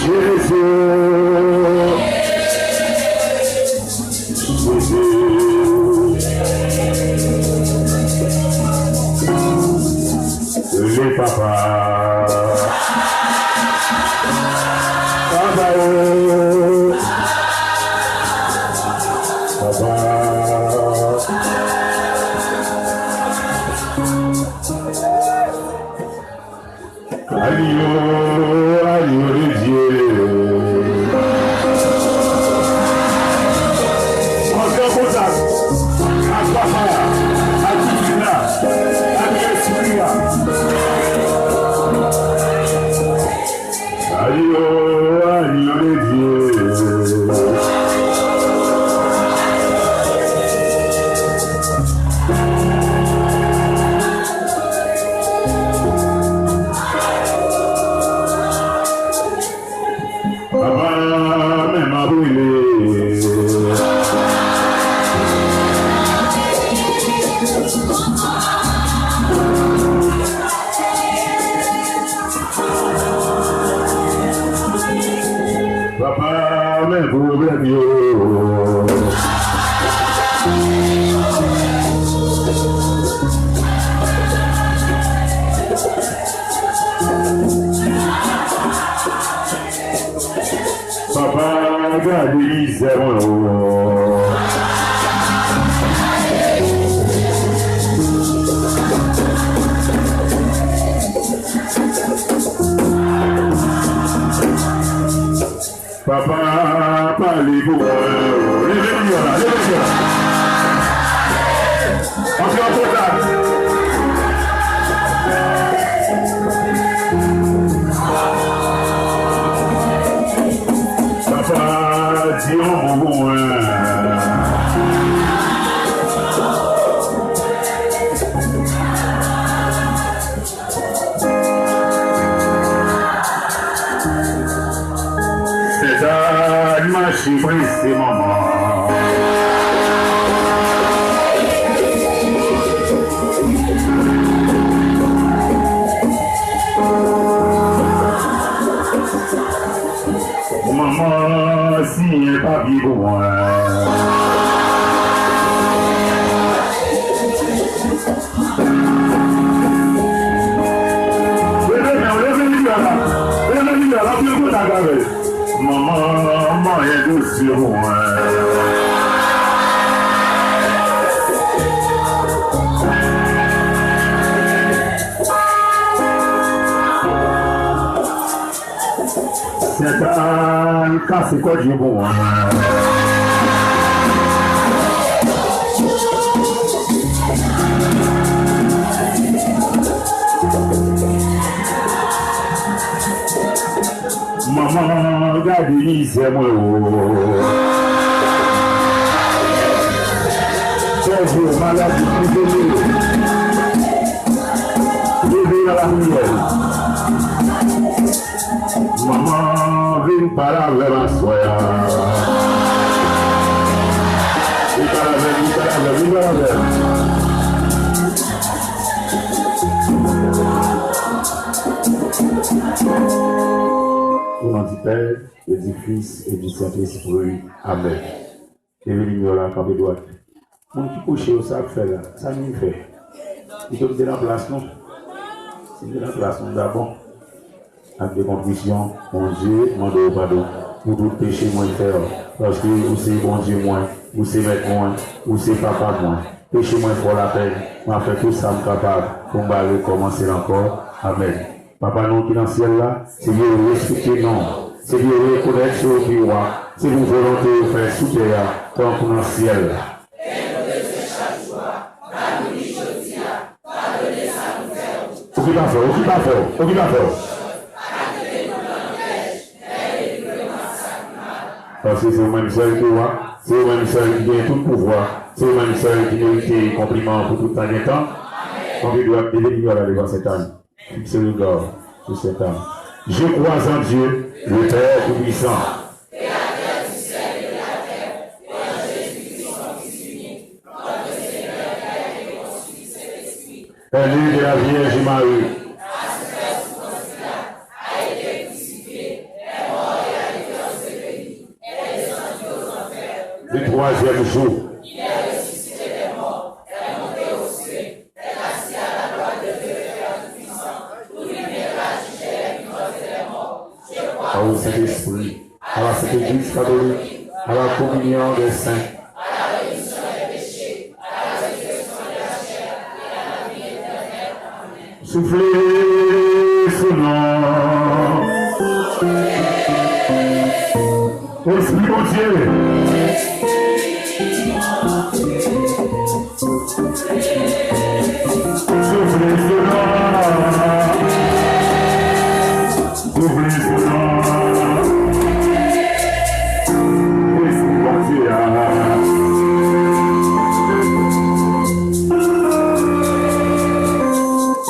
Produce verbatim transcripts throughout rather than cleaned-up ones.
Efeso. Le papa. Papa, oh. Papa. Agneau, agneau de Dieu. Antre an kontak ak Papa a, ak Pitit la, ak Lespri a. Agneau, agneau de Dieu. Papa, men m ap rele. Papa, men pwoblèm yo. Papa, gade mizè mwen, o. Papa, pale pou mwen, o. Leve li la, leve li la. Antre an kontak. Papa, di yon mo pou mwen. Sentàn mache prese manman. Manman siyen papye pou mwen. Leve men w, leve li la. Leve li la, antre an kontak avè l. Manman, manyen dosye pou mwen. Sentàn kase kòd yo pou mwen. Manman, gade mizè mwen, o. Sèvo, maladi, prizonye. Leve nan lapriyè. Manman, vin pale avè m aswè a. Vin pale avè m, vin pale avè m, vin pale avè m. O non di Pè, e di Fis, e di Sentespri. Amèn. Leve limyè w la, kanpe dwat. Moun ki kouche yo, sa ap fè la? Sa n vin fè? Kite m te nan plas nou. Si m te nan plas nou, m ta bon. Ak de kontrisyon, Bondye, mande w padon pou tout peche mwen fè yo. Paske ou se Bondye mwen, ou se Mèt mwen, ou se Papa mwen. Peche mwen fè w lapèn, m ap fè tout sa m kapab pou m pa rekòmanse l ankò. Amèn. Papa nou ki nan syèl la, se pou yo respekte non w, se pou yo rekonèt se ou ki wa, se pou volonte w fèt sou tè a, tankou nan syèl la. Ou ki pa fè, ou ki pa fè, ou ki pa fè. Paske se ou menm sèl ki wa, se ou menm sèl ki gen tout pouvwa, se ou menm sèl ki merite konpliman pou tout tan gen tan. Konpe dwat, leve limyè w la devan Sentàn. Fixez le regard sur cette âme. Je crois en Dieu, le Père Tout-Puissant. Né de la Vierge Marie. Le twazyèm jou. Au Saint-Esprit, à la Sainte Église catholique, à la communion des saints. Soufle sou nou. Espri Bondye. Soufle sou nou. Soufle sou nou. Espri Bondye a.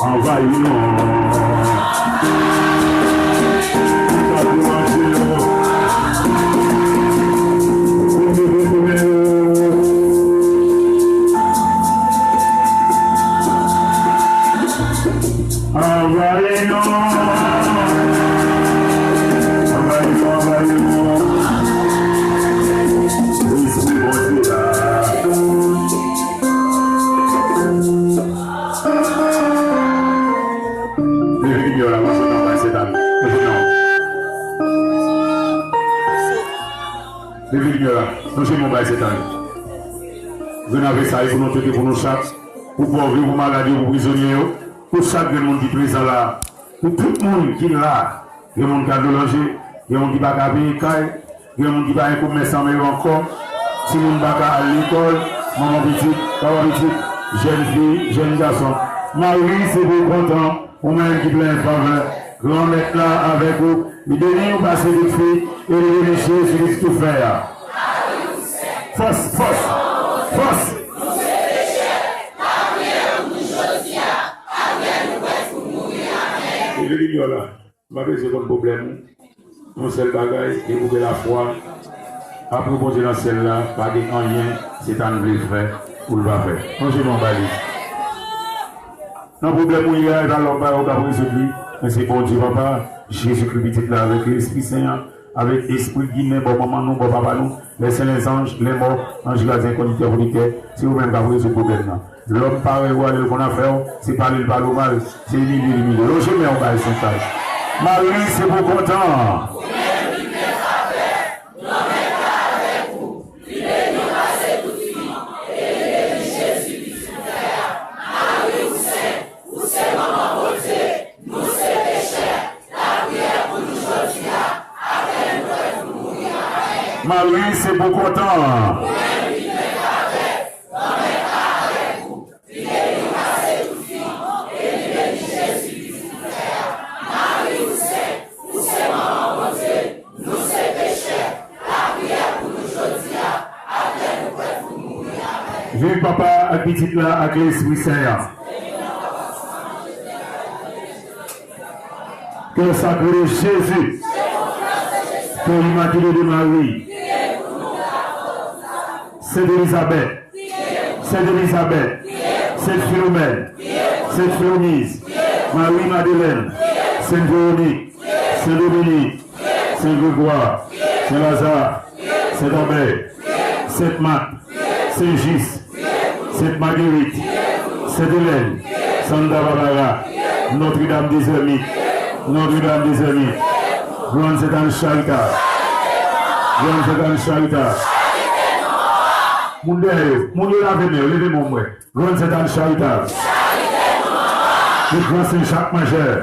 Anvayi nou. Anvayi nou. Anvayi nou, anvayi nou. Espri Bondye la. Leve limyè w la, mwen sot anba Setan. Leve non. Leve limyè w la. Nou jwenn anba Setan. Grenn avèk sa, e pou nou tout, e pou nou chak. Pou pòv yo, pou malad yo, pou prizonye yo. Pou chak grenn moun ki prezan la. Pou tout moun ki la. Gen moun k ap dwe lonje, gen moun ki pa ka peye kay, gen moun ki pa gen komès nan men yo ankò, timoun pa ka al lekòl, manman pitit, papa pitit, jèn fi, jèn gason. Mari, se pou w kontan, ou menm ki plen favè. Granmèt la avèk ou, li beni ou pase tout fi, e li beni Jezi ki sou fè a. Fòs, fòs, fòs! Leve limyè w la. M pa bezwen konn pwoblèm ou. Yon sèl bagay, depi w gen lafwa, apre Bondye nan syèl la, pa gen anyen Setan vle fè pou l pa fè. Lonje men w ba li. Nan pwoblèm ou ye a, e pa lòm pa yo k ap rezoud li, men se Bondye Papa, Jezikri Pitit la, avèk Lespri Sen an, avèk espri ginen bò manman nou, bò papa nou, les saints, les anges, les morts, anj gadyen, konditè, pwodiktè, se yo menm k ap rezoud pwoblèm nan. Lòm parèy ou a, lè l konn afè w, se pale l pale w mal, se imilye l imilye w. Lonje men w bay Sentay. Mari, se pou w kontan. Mari, se pou w kontan. Viv Papa ak Pitit la ak Lespri Sen an. Cœur sacré de Jésus, Cœur immaculé de Marie, Sainte Élisabeth, Sainte Élisabeth, Sainte Philomène, Sainte Philomyse, Marie Madeleine, Sainte Véronique, Saint Dominique, Saint Grégoire, Saint Lazare, Saint Ambert, Sainte Marthe, Saint Juste, Sainte Marguerite, Sainte Hélène, Santa Barbara, Notre-Dame des Ermites, Notre-Dame des Ermites, Grande Sainte Anne Charitas, Grande Sainte Anne Charitas. Moun dèyè yo, moun yo lave men yo, leve men w m wè. Grande Sainte Anne Charitas. Le Grand Saint Jacques Majeur.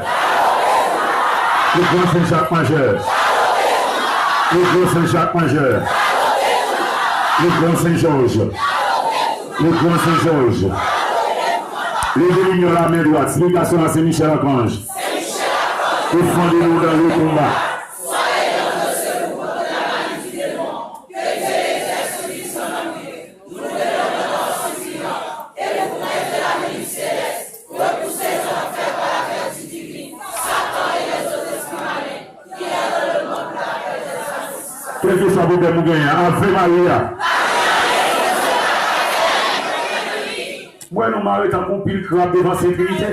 Le Grand Saint Jacques Majeur. Le Grand Saint Jacques Majeur. Le Grand Saint Georges. Le Grand Saint Georges. Levez l'union la main droite, supplication à Saint Michel Archange. Défendez-nous dans le combat. Kèlkeswa pwoblèm ou genyen, Ave Maria. M wè nou mare tankou pil krab devan sekirite.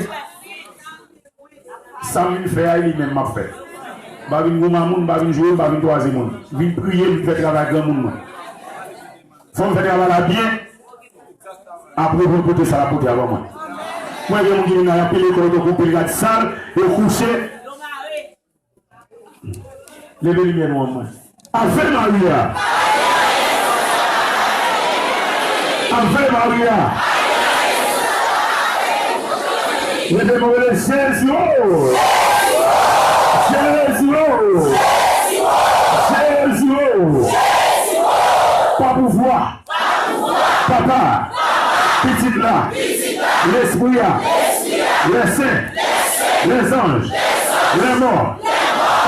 Sa m vin fè a, e li menm m ap fè. M pa vin goumen moun, m pa vin joure, m pa vin twaze moun. M vin priye, m vin fè travay granmoun mwen. Fò m fè travay la byen. Apre, pou l pote sa l ap pote avan mwen. Mwen, gen moun ki vin la, y ap pile kò yo tankou pil rad sal, yo kouche. Leve limyè nou an mwen. Ave Maria! Ave Maria! Leve men w, rele Jezi o! Jezi o! Jezi o! Pa pouvwa! Papa, Pitit la, Lespri a, lè sen, lèzanj, lèmò,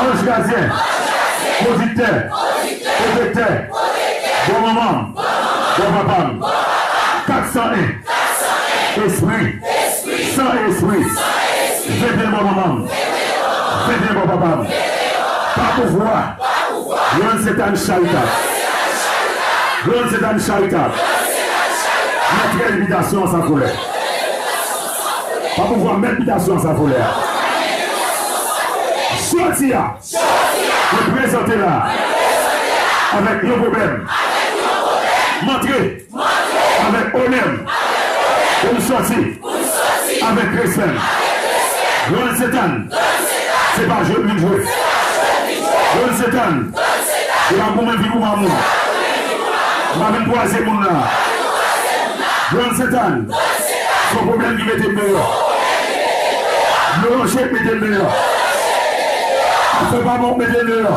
anj gadyen, pwodiktè, pwotektè, bon manman m, bon papa m, kat san en, Espri, San Espri, venteyen bò manman m, venteyen bò papa m, pa pouvwa, grann Setan charitab, grann Setan charitab, mèt bitasyon an san koulè, pa pouvwa mèt bitasyon an san koulè a. Jodi a, mwen prezante la avèk yon pwoblèm. M antre avèk onè m pou m sòti avèk respè m. Grann Setan, se pa jwe m vin jwe. Grann Setan, se pa goumen vi pou m amoun. M pa vin kwaze moun la. Grann Setan, se yon pwoblèm ki mete m deyò. Dlo wòche k mete m deyò. Afè pa bon k mete m deyò.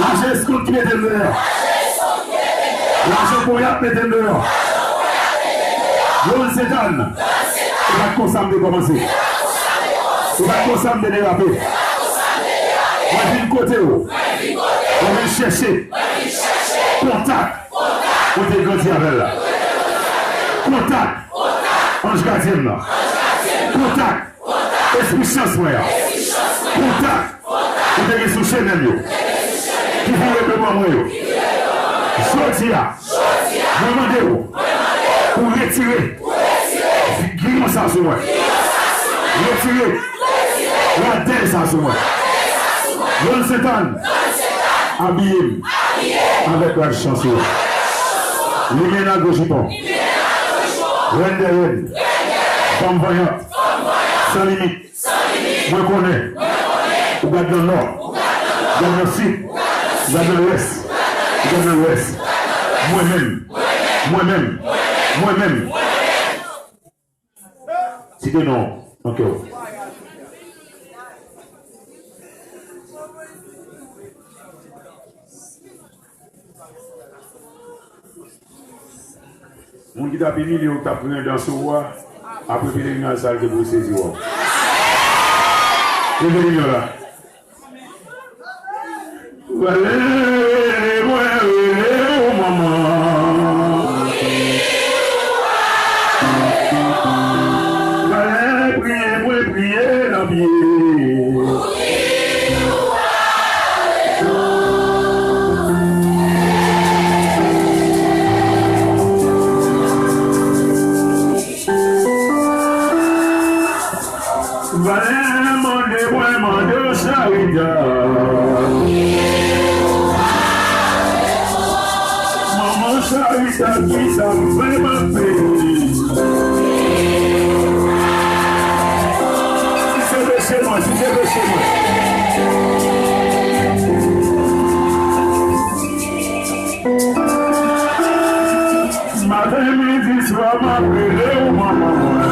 Lajan eskont ki mete m deyò. Lajan ponya k mete m deyò. Grann Setan, se pa t konsa m te kòmanse. Se pa t konsa m te derape. Mwen vin kote w. Mwen vin chèche kontak mwen te grandi avè l la. Kontak anj gadyen m nan. Kontak Espri chans mwen an. Kontak ou te gen sou chemen m yo, ki vire devan mwen yo. Jodi a, mwen mande w pou retire giyon sa sou mwen. Retire radèy sa sou mwen. Grann Setan, abiye m avèk rad chans ou. Limena gwo jipon. Rèn dè rèn. Fanm vanyant. San limit. Mwen konnen ou gad nan nò, ou gad nan sid, ou gad nan lès, ou gad nan lwès. Mwen menm, mwen menm, mwen menm. Site non an kè w. Moun ki t ap imilye w, ki t ap pran dan sou ou a, apre pelerinaj sa, l te pou sezi w. Leve limyè w la. Valè rele mwen rele w manman. Valè priye mwen priye nan pye. Valè mande mwen mande w Charita. Manman Charita, kisa m fè m ap peye? Si se peche mwen, si se peche mwen. Maten, midi, swa, m ap rele w manman mwen.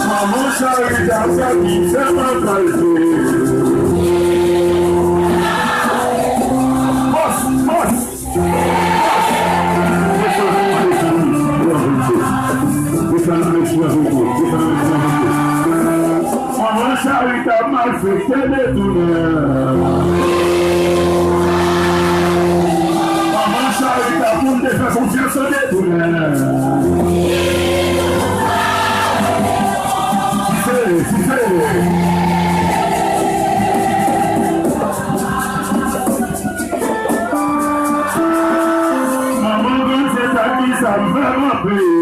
Manman Charita, sa ki fè m ap pral fè. Bòs, bòs. Manman Charita malfektè detounen. Manman Charita moun te fè konfyans an detounen. Size, size. Manman Grann Setan, kisa m fè m ap peye?